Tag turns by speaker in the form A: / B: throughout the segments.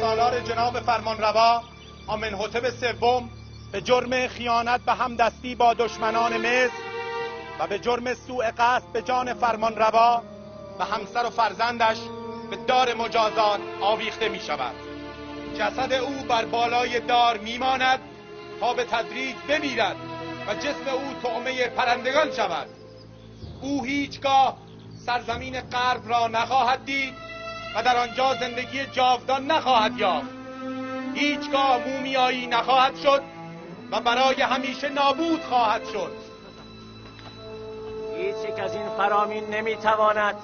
A: سالار جناب فرمانروا آمنحتب سوم به جرم خیانت به همدستی با دشمنان مصر و به جرم سوء قصد به جان فرمانروا و همسر و فرزندش به دار مجازات آویخته می شود. جسد او بر بالای دار می ماند تا به تدریج بمیرد و جسم او طعمه پرندگان شود. او هیچگاه سرزمین غرب را نخواهد دید و در آنجا زندگی جاودان نخواهد یافت. هیچگاه مومیایی نخواهد شد و برای همیشه نابود خواهد شد.
B: هیچ یک از این فرامین نمیتواند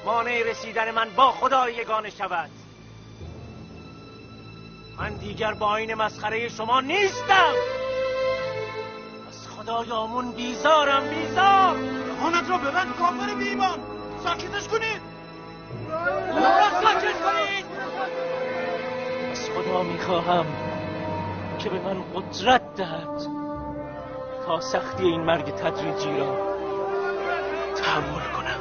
B: مانع رسیدن من با خدای یگانه شود. من دیگر با این مسخره شما نیستم. از خدای آمون بیزارم، بیزار.
A: دهانت را ببند کافر بی ایمان. ساکتش کنید.
B: ساکت کنید. از خدا میخواهم که به من قدرت دهد تا سختی این مرگ تدریجی را تحمل کنم.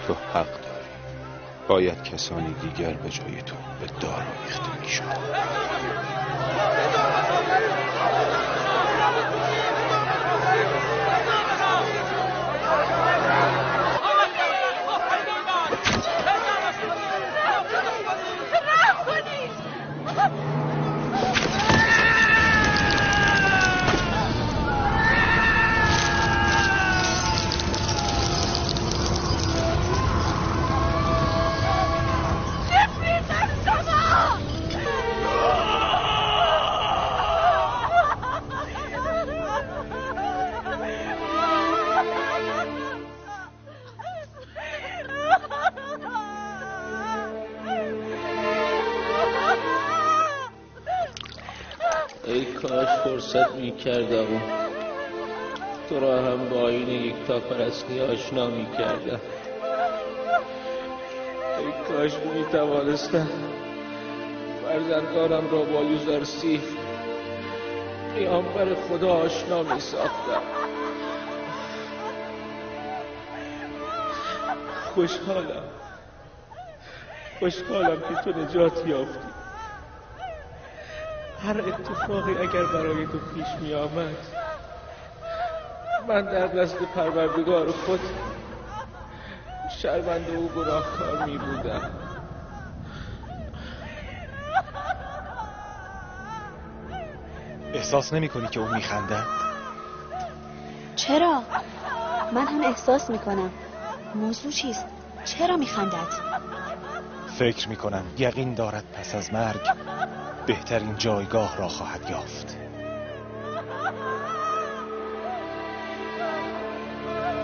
C: تو حق داری. باید کسانی دیگر به جای تو به دار آویخته می‌شدند. ای کاش فرصت می کردم و تو را هم با آیین یکتاپرستی آشنا می کردم. ای کاش می توانستم فرزندانم را با یوزرسیف پیامبر خدا آشنا می ساختم. خوشحالم، خوشحالم که تو نجات یافتی. هر اتفاقی اگر برای تو پیش می آمد، من در دست پروردگار خود شرمنده و گناهکار می بودم.
D: احساس نمی کنی که او می خندد؟
E: چرا؟ من هم احساس می کنم. موضوع چیست؟ چرا می خندد؟
D: فکر می کنم یقین دارد پس از مرگ بهترین جایگاه را خواهد یافت.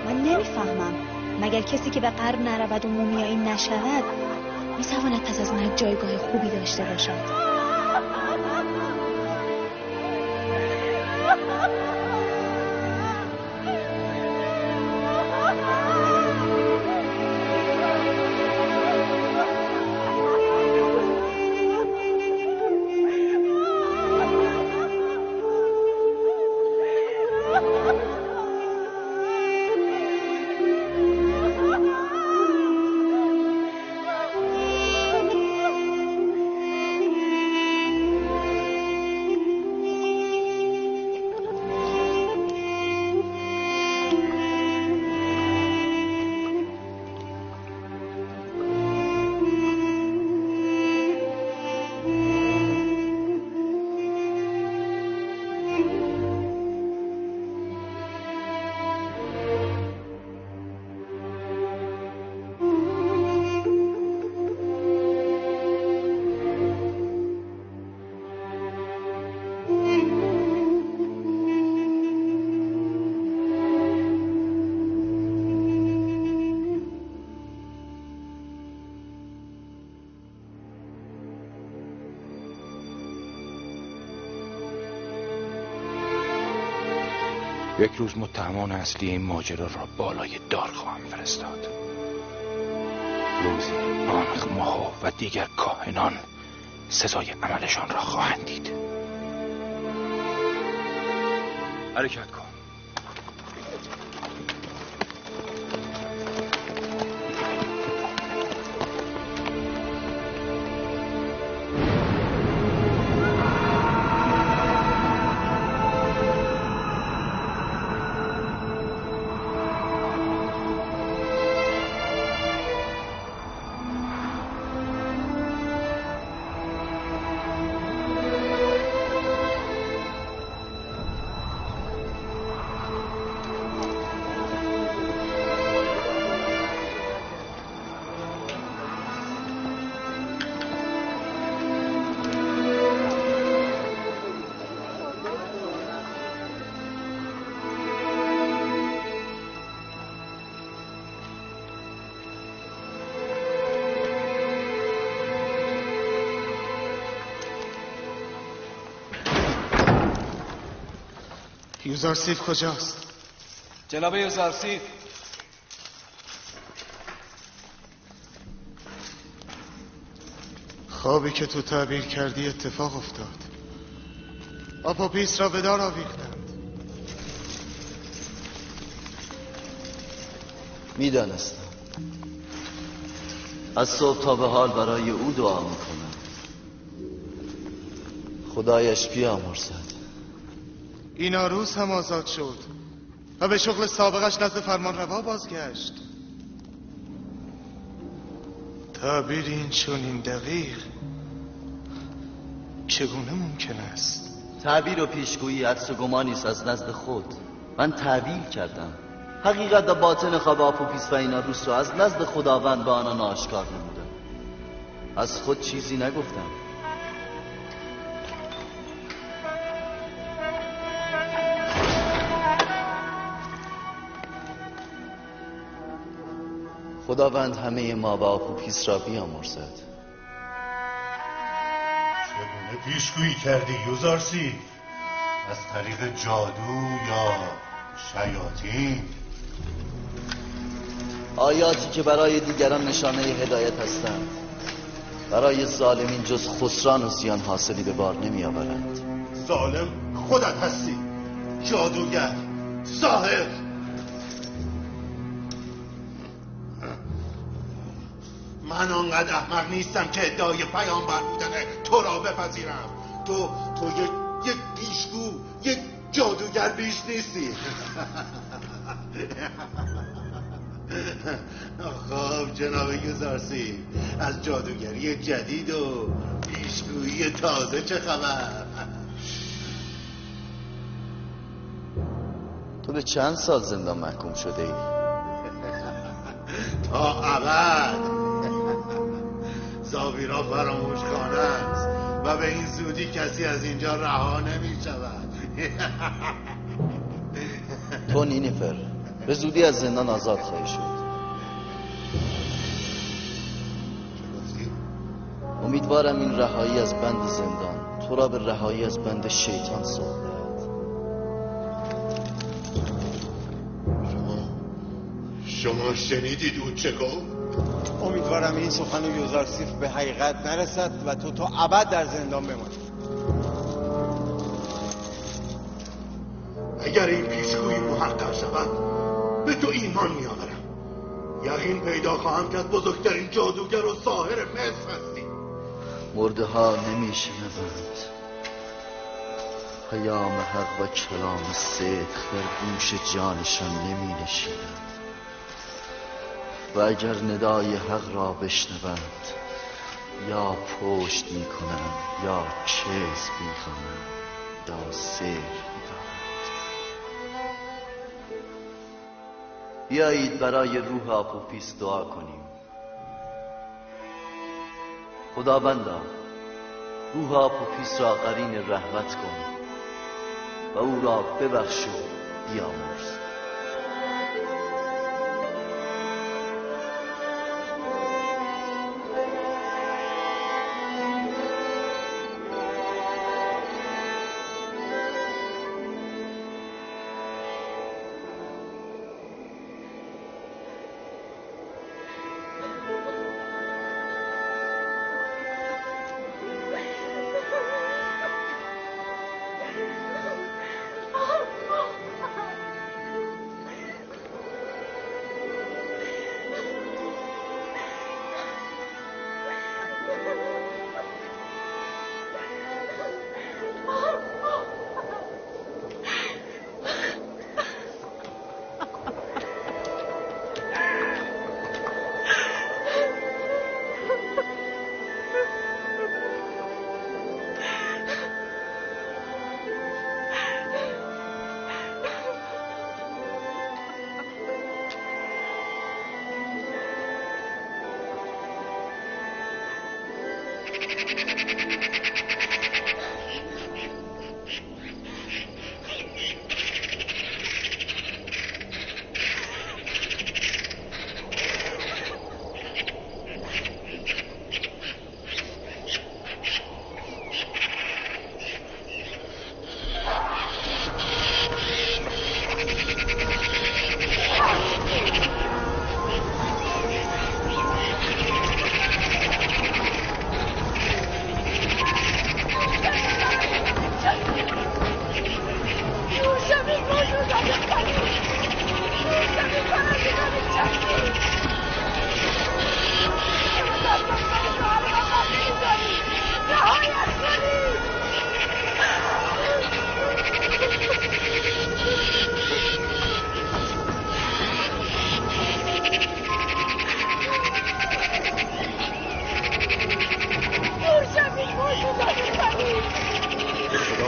E: من نمیفهمم. مگر کسی که به غرب نرود و مومیایی نشود میتواند پس از مرگ جایگاه خوبی داشته باشد؟
F: یک روز متهمان اصلی این ماجرا را بالای دار خواهم فرستاد. روزی آنخ ماهو و دیگر کاهنان سزای عملشان را خواهند دید. حرکت کن.
G: یوزارسیف کجاست؟
H: جناب یوزارسیف.
G: خوابی که تو تعبیر کردی اتفاق افتاد. آپوپیس را به دار آویختند.
I: میدانستم. از صبح تا به حال برای او دعا میکنم. خدایش بیامرزد.
G: ایناروس هم آزاد شد و به شغل سابقش نزد فرمانروا بازگشت. تعبیر این چنین دقیق چگونه ممکن است؟
I: تعبیر و پیشگویی عدس و گمانی است از نزد خود. من تعبیر کردم. حقیقت و باطن خواب آپوپیس و ایناروس را از نزد خداوند به آنان آشکار نمودم. از خود چیزی نگفتم. خداوند همه ما و آپوپیس را بیامرزد.
J: چگونه پیشگویی کردی یوزارسیف؟ از طریق جادو یا شیاطین؟
I: آیاتی که برای دیگران نشانه هدایت هستند برای ظالمین جز خسران و زیان حاصلی به بار نمی آورند.
J: ظالم خودت هستی، جادوگر، ساحر. من آنقدر احمق نیستم که ادعای پیامبر بودن تو را بپذیرم. تو یک پیشگو، یک جادوگر بیش نیستی. خب جناب یوزارسیف، از جادوگری جدید و پیشگویی تازه چه خبر؟
I: تو به چند سال زندان محکوم شده ای؟
J: تا ابد. زاویرا فراموش خانه است و به این زودی کسی از اینجا رها نمی شود.
I: تو نینیفر به زودی از زندان آزاد خواهی شد. امیدوارم این رهایی از بند زندان تو را به رهایی از بند شیطان سوق دهد.
J: شما شنیدید او چه گفت؟
A: امیدوارم این سخن یوزارسیف به حقیقت نرسد و تو تا ابد در زندان بمانی.
J: اگر این پیشگویی محقق شود به تو ایمان میآورم. یقین پیدا خواهم که از بزرگترین جادوگر و ساحر مصر هستی.
I: مرده ها نمیشنوند پیام حق و کلام صدق در گوش جانشان نمی نشیند و اگر ندای حق را بشنوند یا پشت می کنند یا کذب می خوانند یا سحر می دانند. بیایید برای روح آپوفیس دعا کنیم. خداوندا روح آپوفیس را قرین رحمت کن و او را ببخش و بیامرز.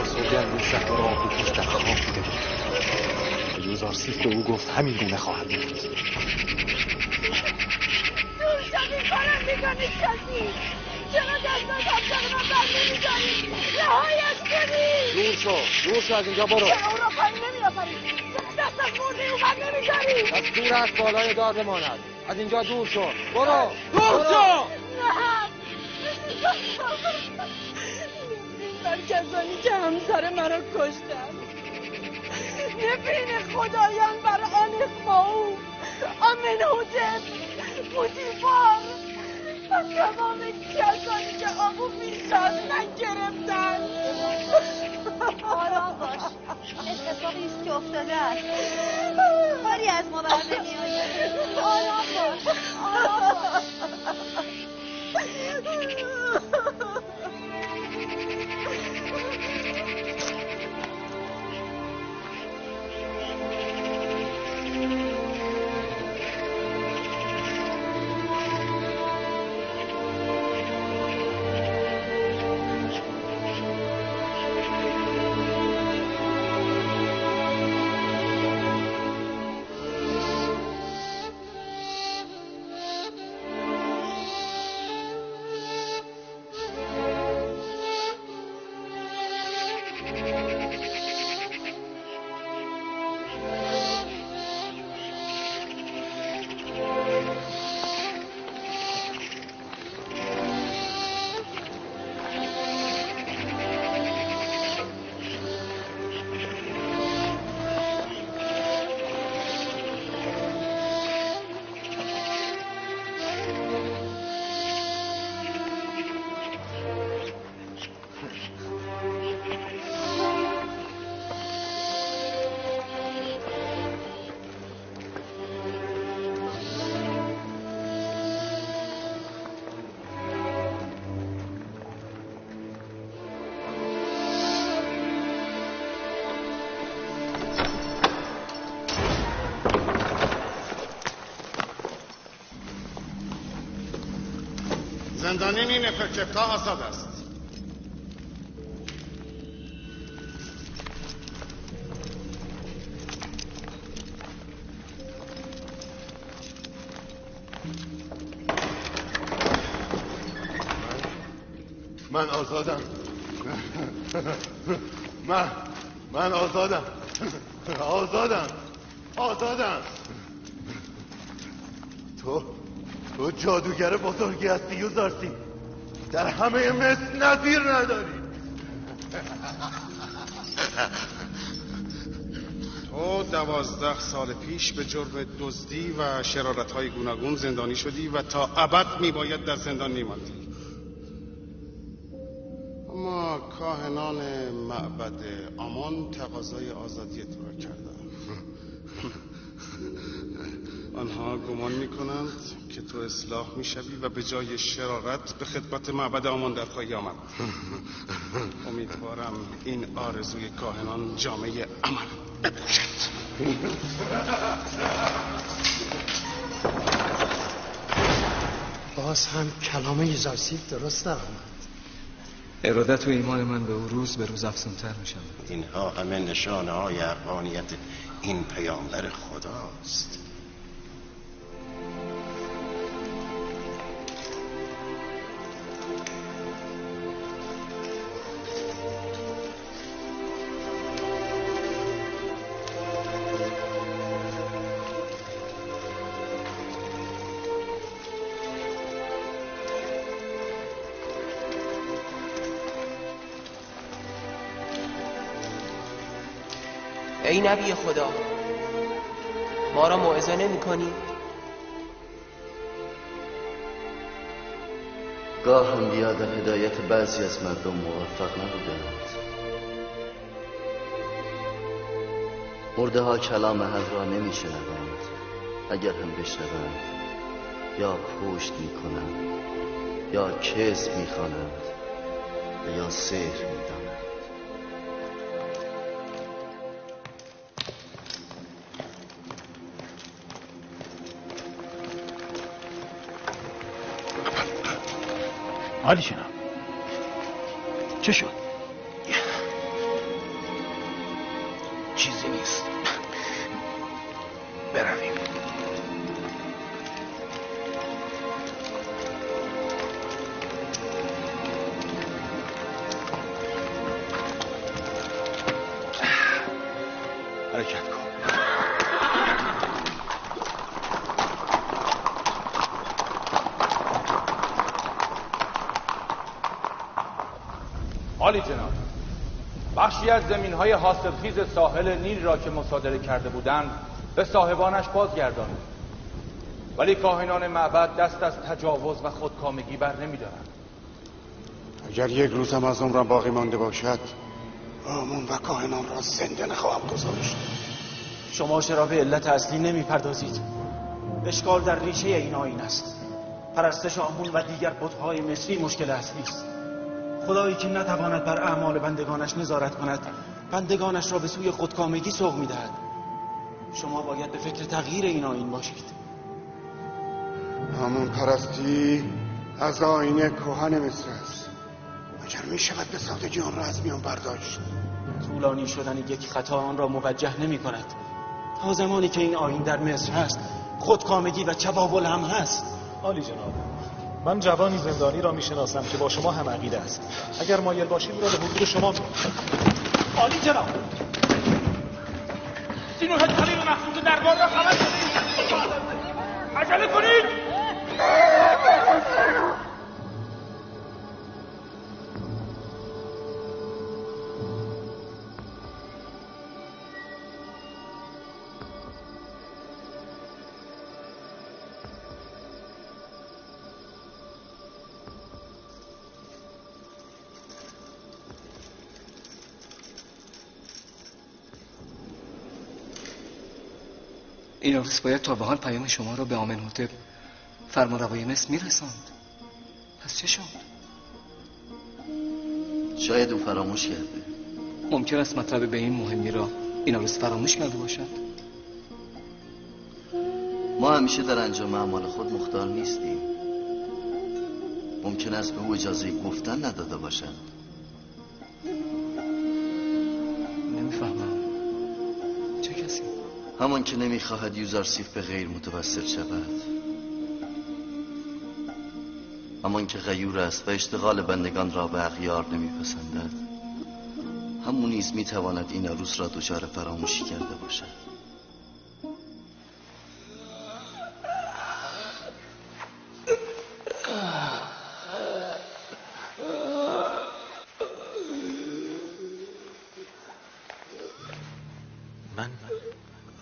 D: با سوگند شهر آهوپوش در خواب دیده بود و یوزارسیف به او گفت همین گونه خواهد بود.
K: دور شوی پرندگان کثیف، چرا دست از همسر من بر نمی‌داری؟ رهایش کنی.
L: دور شو، دور شو از اینجا برو.
K: چرا او را پایین نمی‌آوری؟ چرا دست از مرده او بر نمی‌داری؟
L: دستور است بالای دار بماند. از اینجا دور شو، برو، دور شو.
K: نه، بر کسانی که همسر مرا کشتند، نفرین خدایان بر آنخمائو، آمنهوتپ، پوتیفار و تمام کسانی که آبو میزان نگرفتند.
E: آرام باش، اتفاقی است که افتاده است، کاری از ما بر نمیآید. آرام باش، آرام باش.
G: زندانی نفرکفتا آزاد است. من آزادم. من آزادم. آزادم. آزادم. تو جادوگر بزرگی هستی یوزارسی، در همه مصر نظیر نداری.
M: تو 12 سال پیش به جرم دزدی و شرارت‌های گوناگون زندانی شدی و تا ابد میباید در زندان میماندی. اما کاهنان معبد آمون تقاضای آزادی تو را کردند. آنها گمان میکنند که تو اصلاح میشوی و به جای شرارت به خدمت معبد آمون در خواهی آمد. امیدوارم این آرزوی کاهنان جامعه عمل بپوشد.
N: باز هم کلام یوزارسیف درست در آمد.
H: ارادت و ایمان من به او روز به روز افزونتر میشود.
O: اینها همه نشانه های حقانیت این پیامبر خداست.
P: ای نبی خدا، ما را موعظه نمی کنی؟
I: گاه انبیا در هدایت بعضی از مردم موفق نبودند. مرده ها کلام حق را نمی شنوند، اگر هم بشنوند یا پشت می کنند یا کذب می خوانند و یا سحر می دانند.
F: عالی جناب، چه شد؟ حرکت کن.
Q: عالی جناب، بخشی از زمین‌های حاصلخیز ساحل نیل را که مصادره کرده بودند به صاحبانش بازگرداند، ولی کاهنان معبد دست از تجاوز و خودکامگی بر نمی‌دارند.
M: اگر یک روز هم از عمرم باقی مانده باشد، آمون و کاهنان را زنده نخواهم گذاشت.
B: شما چرا به علت اصلی نمی‌پردازید؟ اشکال در ریشه این آیین است. پرستش آمون و دیگر بت‌های مصری مشکل اصلی است. خدایی که نتواند بر اعمال بندگانش نظارت کند، بندگانش را به سوی خودکامگی سوق می‌دهد. شما باید به فکر تغییر این آیین باشید.
M: آمون پرستی از آیین کهن مصر است. اگر می‌شود به سادگی آن را از میان برداشت.
B: طولانی شدن یک خطا آن را موجه نمی کند. تا زمانی که این آیین در مصر هست، خودکامگی و چپاول هم هست.
D: عالی جناب، من جوانی زندانی را میشناسم که با شما هم عقیده است. اگر مایل باشید او را به حضور شما می.
A: عالی جناب، سینوه طبیب مخصوص دربار را خبر کنید. عجله کنید.
H: ایناروس باید تا به حال پیام شما را به آمنهوتپ فرمانروای مصر میرساند. پس چه شد؟
I: شاید او فراموش کرده.
H: ممکن است مطلب به این مهمی را ایناروس فراموش کرده باشد.
I: ما همیشه در انجام اعمال خود مختار نیستیم. ممکن است به او اجازه گفتن نداده باشند.
H: نمیفهمم. چه کسی؟
I: همان که نمیخواهد یوزارسیف به غیر متوسل شود، همان که غیور است و اشتغال بندگان را به اغیار نمیپسندد، همون نیز میتواند این عروس را دچار فراموشی کرده باشد.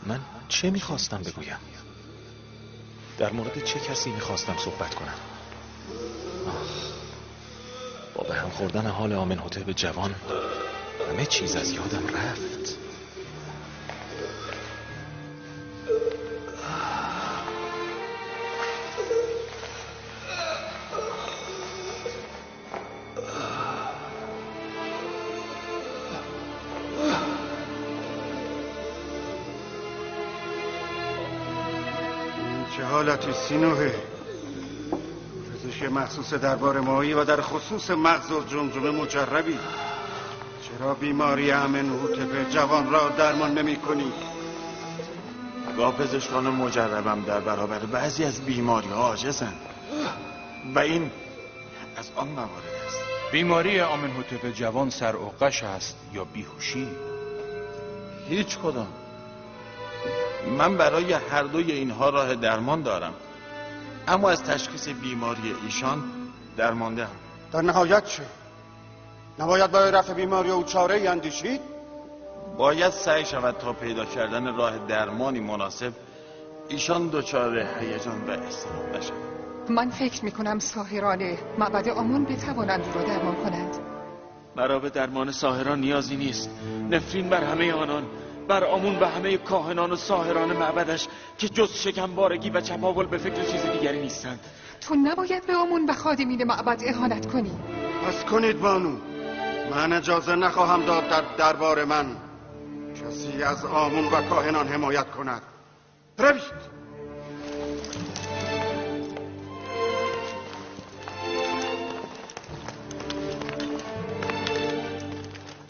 D: من چه میخواستم بگویم؟ در مورد چه کسی میخواستم صحبت کنم؟ با به هم خوردن حال آمنهوتپ جوان همه چیز از یادم رفت.
M: چه حالتی سینوهه؟ پزشک مخصوص دربار مایی و در خصوص مغز و جمجمه مجربی، چرا بیماری آمنهوتپ جوان را درمان نمی کنی؟
J: با پزشکان مجربم در برابر بعضی از بیماری ها عاجزند و این از آن موارد است.
F: بیماری آمنهوتپ جوان سرعقش است یا بیهوشی؟
J: هیچ کدام. من برای هر دوی اینها راه درمان دارم، اما از تشخیص بیماری ایشان درمانده هم.
M: در نهایت چه؟ نباید برای رفع بیماری او چاره ای اندیشید؟
J: باید سعی شود تا پیدا کردن راه درمانی مناسب ایشان دچار هیجان و اضطراب نشوند.
R: من فکر میکنم ساحران معبد آمون بتوانند او را درمان کنند.
B: مرا به درمان ساحران نیازی نیست. نفرین بر همه آنان، بر آمون و همه کاهنان و ساحران معبدش که جز شکمبارگی و چپاول به فکر چیز دیگری نیستند.
R: تو نباید به آمون و خادمین معبد اهانت کنی.
M: پس کنید بانو، من اجازه نخواهم داد در دربار من کسی از آمون و کاهنان حمایت کند. روید.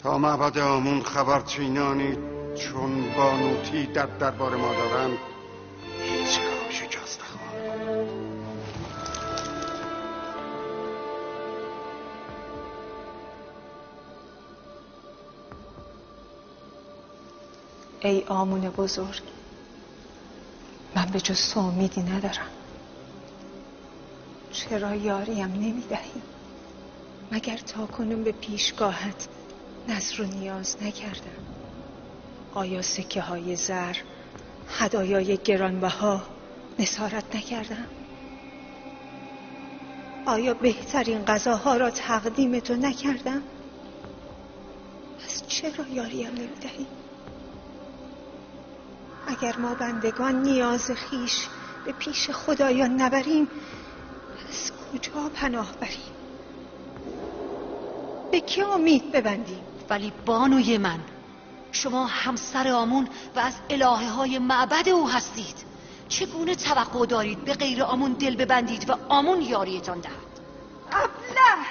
M: تا معبد آمون خبرچینانی چون بانوتی در دربار ما دارند هیچگاه شکست نخواهند خورد.
R: ای آمون بزرگ، من به جز تو امیدی ندارم. چرا یاریم نمیدهی؟ مگر تا کنون به پیشگاهت نذر و نیاز نکردم؟ آیا سکه های زر، هدایای گرانبها نثارت نکردم؟ آیا بهترین غذاها را تقدیم تو نکردم؟ پس چرا یاریم نمیدهی؟ اگر ما بندگان نیاز خیش به پیش خدایان نبریم، از کجا پناه بریم؟ به که امید ببندیم؟
S: ولی بانوی من، شما همسر آمون و از الهه های معبد او هستید. چگونه توقع دارید به غیر آمون دل ببندید و آمون یاریتان دهد؟
R: ابله!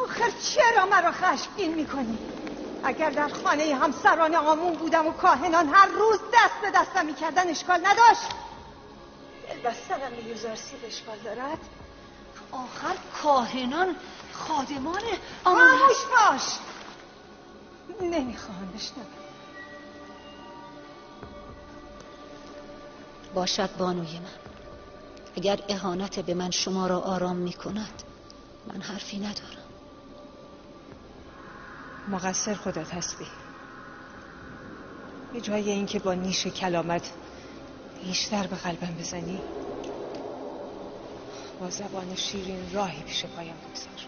R: آخر چرا مرا خشمگین میکنی؟ اگر در خانه همسران آمون بودم و کاهنان هر روز دست به دستم میکردن اشکال نداشت. دل بستنم به یوزارسیف اشکال دارد؟
S: آخر کاهنان خادمان آمون.
R: خاموش باش، نمیخواهم بشنوم.
S: باشد بانوی من، اگر اهانت به من شما را آرام میکند، من حرفی ندارم.
R: مقصر خودت هستی. به جای اینکه با نیش کلامت بیشتر به قلبم بزنی، با زبان شیرین راهی پیش پایم بگذار.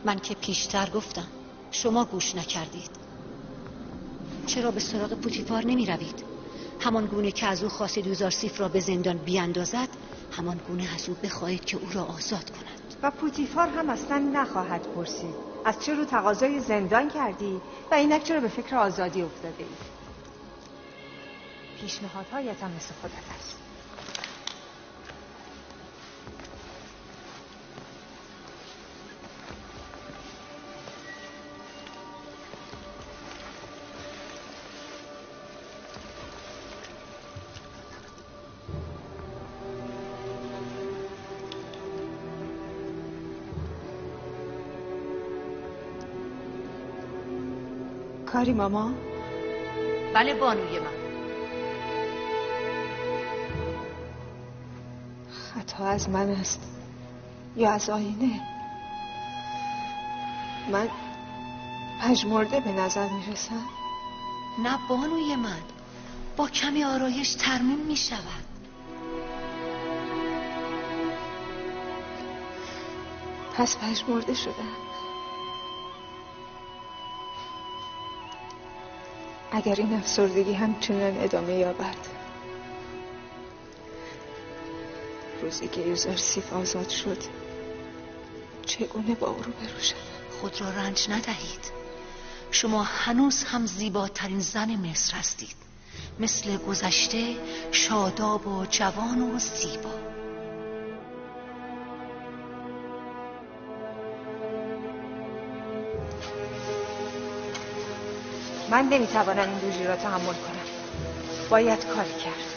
S: من که پیشتر گفتم، شما گوش نکردید. چرا به سراغ پوتیفار نمی روید؟ همان گونه که از او خواستید یوزارسیف را به زندان بیاندازد، همان گونه از او بخواهید که او را آزاد کند.
R: و پوتیفار هم اصلا نخواهد پرسید از چه رو تقاضای زندان کردی و اینک چرا به فکر آزادی افتاده ای. پیشنهادهایت هم مثل خودت است. کاری ماما؟
S: بله بانوی من.
R: خطا از من است یا از آینه؟ من پژمرده به نظر میرسم؟
S: نه بانوی من، با کمی آرایش ترمیم میشود.
R: پس پژمرده شدم. اگر این افسردگی همچنان ادامه یابد، روزی که یوزارسیف آزاد شد چگونه با او روبرو شدم؟
S: خود را رنج ندهید. شما هنوز هم زیباترین زن مصر هستید، مثل گذشته شاداب و جوان و زیبا.
R: من نمیتوانم این دوژی را تحمل کنم. باید کاری کرد.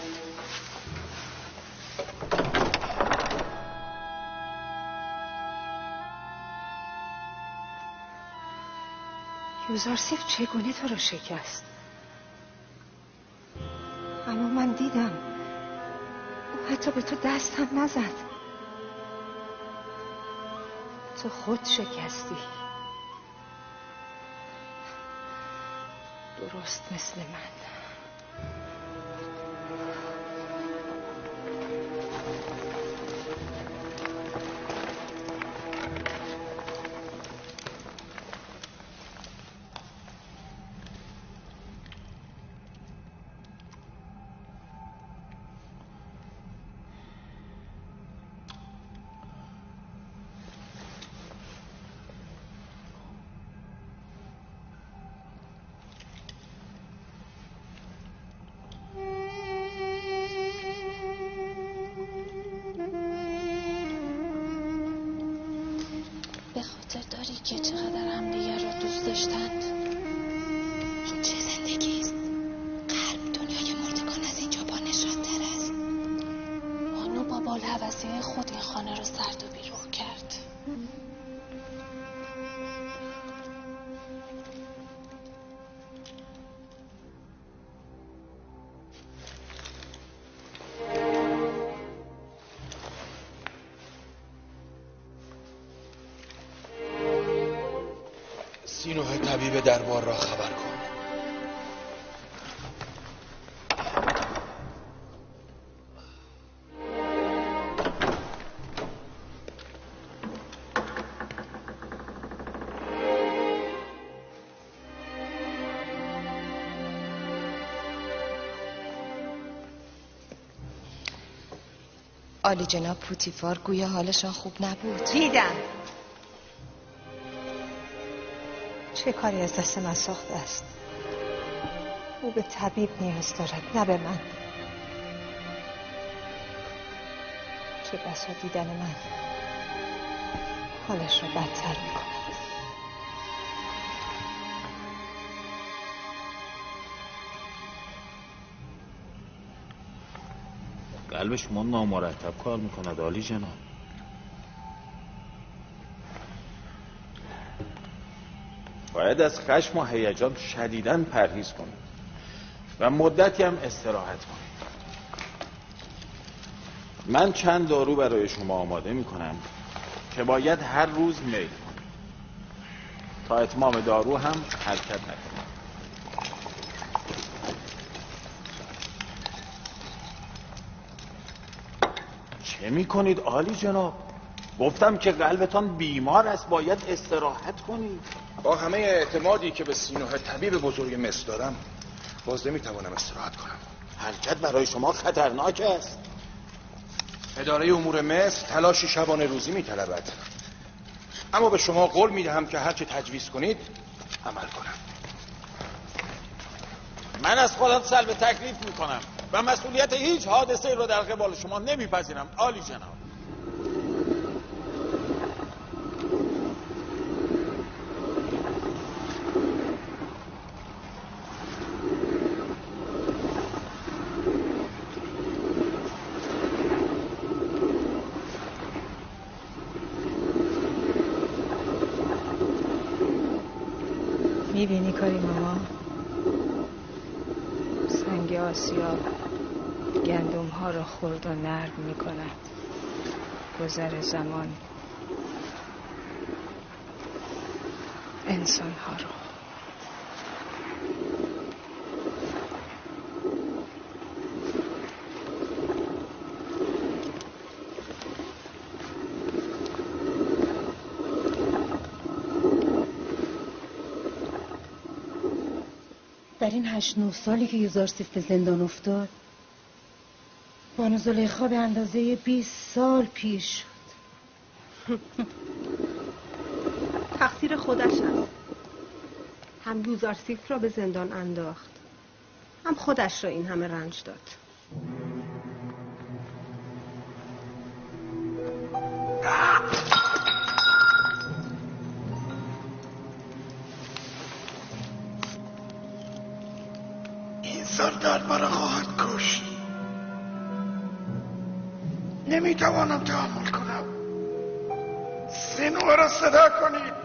R: یوزارسیف چگونه تو را شکست؟ اما من دیدم او حتی به تو دست هم نزد. تو خود شکستی، درست مثل من.
E: داری که چقدر هم دیگر را دوست داشتند. این چه زندگی است؟ غرب دنیای مردگان از اینجا با نشاط‌تر است. بانو با بالهوسی خود این خانه را سرد و بیروح کرد.
F: سینوه طبیب دربار را خبر کن.
E: عالی جناب پوتیفار گویا حالشان خوب نبود.
R: دیدم چه کاری از دست من ساخته است. او به طبیب نیاز دارد، نه به من. چه بسا دیدن من حالش را بدتر میکند.
T: قلب شما نامرتب کار میکند عالی جناب. باید از خشم و هیجان شدیداً پرهیز کنید و مدتی هم استراحت کنید. من چند دارو برای شما آماده میکنم که باید هر روز میل کنید. تا اتمام دارو هم حرکت نکنید. چه میکنید عالی جناب؟ گفتم که قلبتان بیمار است، باید استراحت کنید.
F: با همه اعتمادی که به سینوه طبیب بزرگ مصر دارم باز نمیتوانم استراحت کنم.
T: حرکت برای شما خطرناک است.
F: اداره امور مصر تلاشی شبانه روزی میطلبد، اما به شما قول میدهم که هرچه تجویز کنید عمل کنم.
T: من از خودم سلب تکلیف میکنم و مسئولیت هیچ حادثه رو در قبال شما نمیپذیرم عالی جناب.
R: میبینی کاری ماما؟ سنگ آسیاب گندم ها را خرد و نرم می کند. گذر زمان انسان ها را.
U: در این 8-9 سالی که یوزارسیف به زندان افتاد، بانو زلیخا به اندازه 20 سال پیش شد.
V: تقصیر خودش است. هم یوزارسیف را به زندان انداخت، هم خودش را این همه رنج داد.
J: این سردرد مرا خواهد کشت. نمیتوانم تحمل کنم. سینوه را صدا کنید.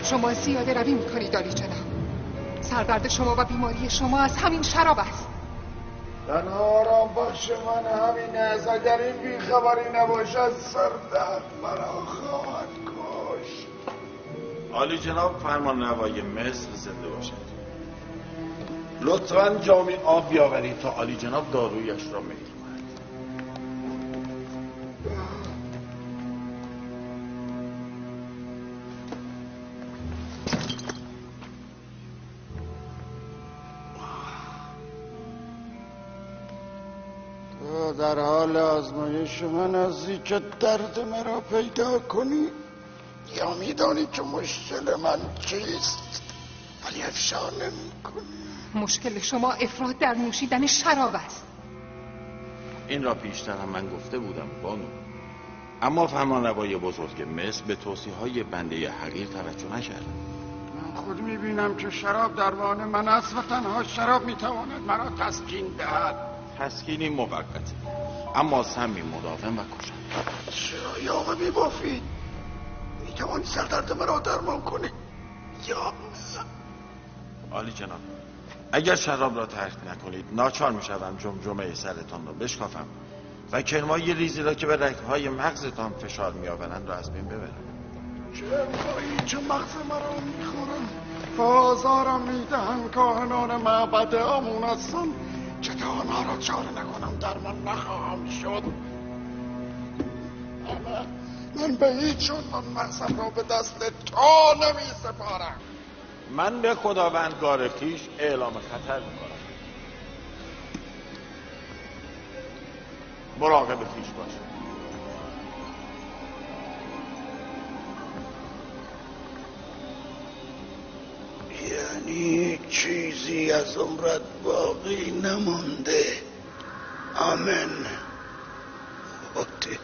V: شما زیاده روی میکنید عالی جناب. سردرد شما و بیماری شما از همین شراب است.
J: تنها آرام بخش من همین است. اگر این بیخبری نباشد سردرد مرا خواهد کشت.
T: عالی جناب فرمانروای مصر زنده باشد. لطفاً جامی آب بیاورید تا عالی جناب دارویش را میل کند.
J: در حال آزمایش من هستی که درد مرا پیدا کنی یا میدانی که مشکل من چیست ولی افشا نمی‌کنی.
V: مشکل شما افراد در نوشیدن شراب است.
T: این را پیشتر هم من گفته بودم بانو، اما فرمانروای بزرگ مصر به توصیه‌های بنده حقیر توجه نکرد.
J: من خود میبینم که شراب درمان من است و تنها شراب میتواند مرا تسکین دهد.
T: تسکینی موقتی، اما سمی مداوم و کشنده.
J: چرا یاوه میبافید؟ میتوانی سردرد مرا درمان کنی یا نه؟
T: عالی جناب، اگر شراب را ترک نکنید ناچار میشوم جمجمه سرتان را بشکافم و کرمای ریزی را که به رگ‌های مغزتان فشار میآورند را از بین ببرم.
J: کرمایی که مغز مرا میخورند و آزارم میدهند کاهنان معبد آمون هستند که تا آنها را چاره نکنم درمان نخواهم شد. من به هیچ عنوان مغزم را به دست تو نمی سپارم.
T: من به خداوندگار خویش اعلام خطر میکنم. مراقب خویش باش.
J: یعنی چیزی از عمرت باقی نمانده. آمین. خودت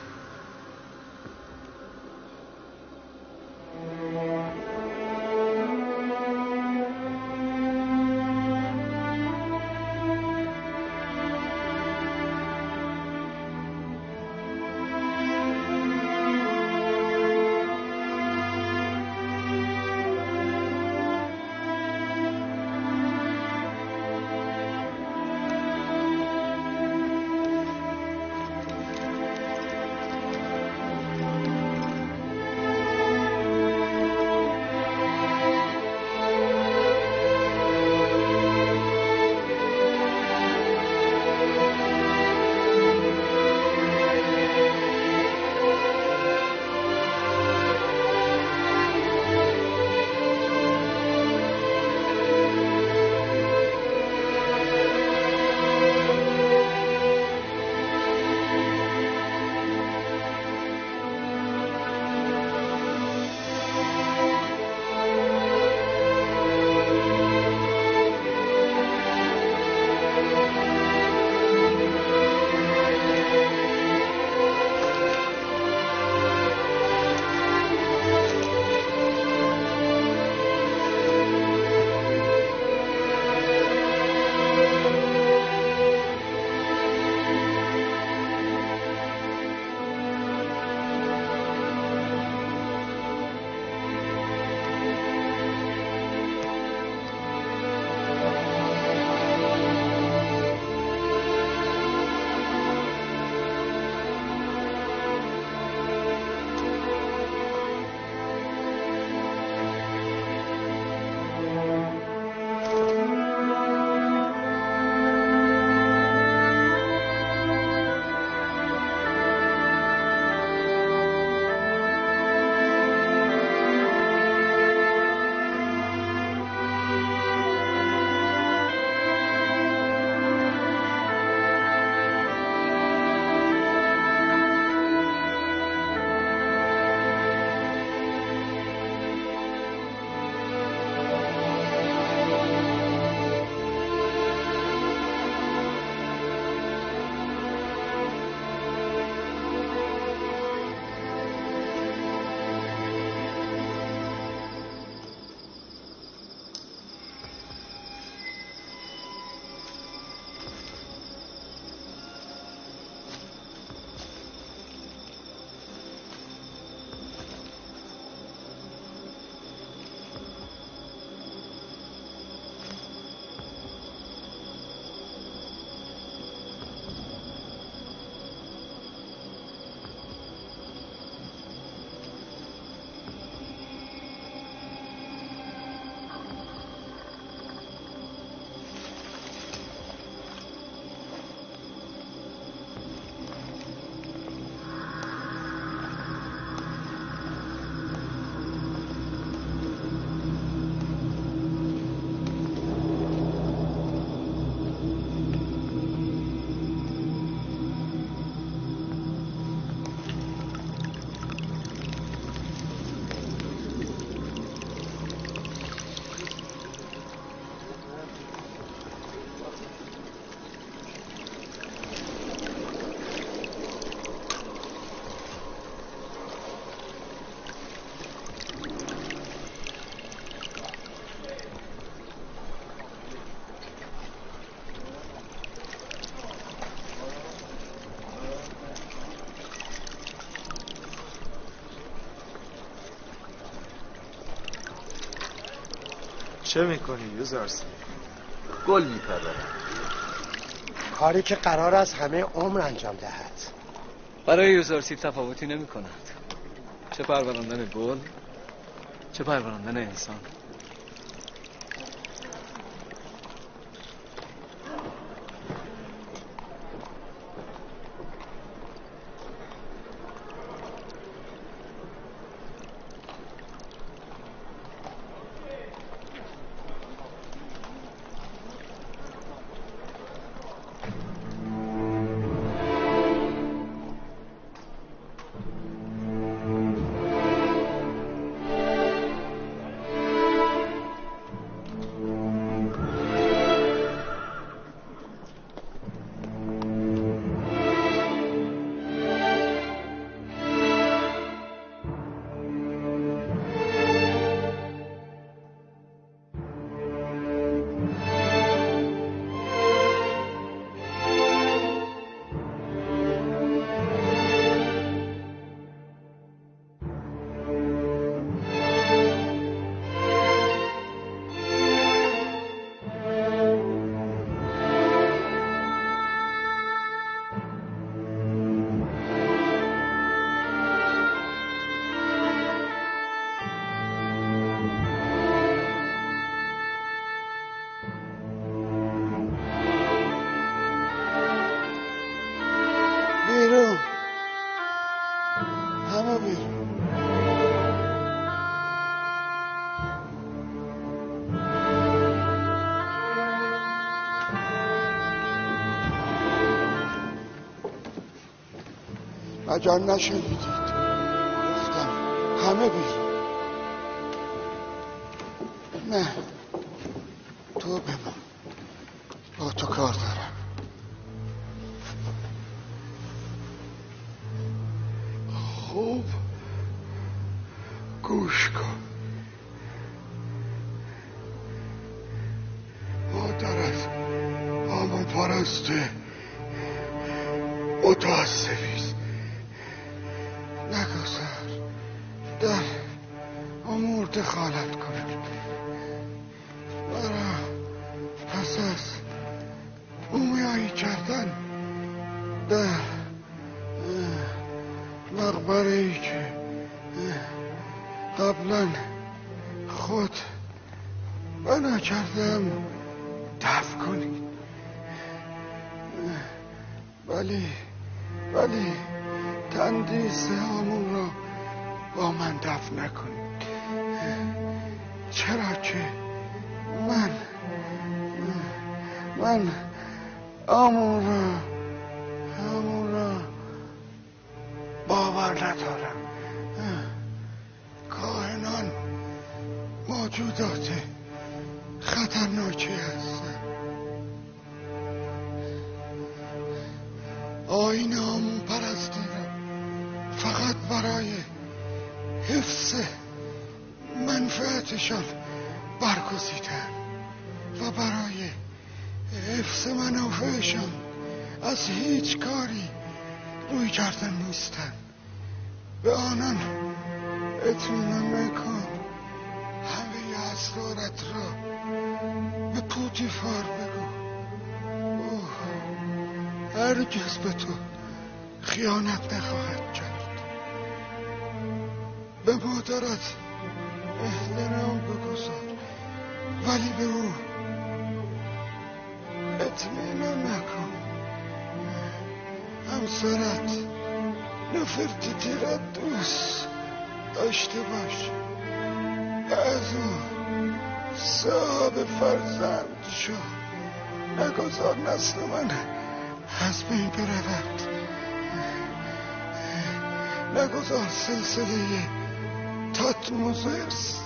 G: چه میکنی یوزارسیف؟
I: گل میپرورم.
N: کاری که قرار است همه عمر انجام دهد.
H: برای یوزارسیف تفاوتی نمی کند، چه پروراندن گل چه پروراندن انسان.
J: مگر نشنیدید؟ گفتم همه بیرون. نه تو بمان، با تو کار دارم.
C: خوب گوش کن. مادرت آمون پرسته متعصبیست.
J: نگذار در امور دخالت کنم. مرا پس از مومیایی کردن در مقبره‌ای که قبلا خود بنا کردم دفن کنید. ولی تندیس آمون را با من دفن نکنید، چرا که من آمون را باور ندارم. کاهنان موجودات خطرناکی هستند. آیین آمون پرستی را فقط برای حفظ منفعتشان برگزیدند و برای حفظ منافعشان از هیچ کاری روی کردن نیستند. به آنان اطمینان نکن. همه اسرارت را به پوتیفار بگو. او هرگز به تو خیانت نخواهد کرد. به مادرت احترام بگذار، ولی به او اطمینان نکن. همسرت نفرتیتی را دوست داشته باش و از او صاحب فرزند شو. نگذار نسل من از بین برود. نگذار سلسله تاتموزرس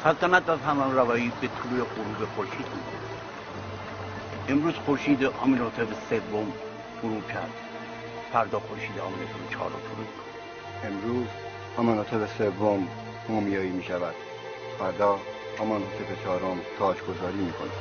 K: سلطنت و فرمانروایی به طلوع غروب خورشید می‌گذرد. امروز خورشید آمنهotep سوم غروب کرد، فردا خورشید آمنهotep چهارم طلوع کند.
L: امروز آمنهotep سوم مومیایی می شود، فردا آمنهotep چهارم تاجگذاری می کند.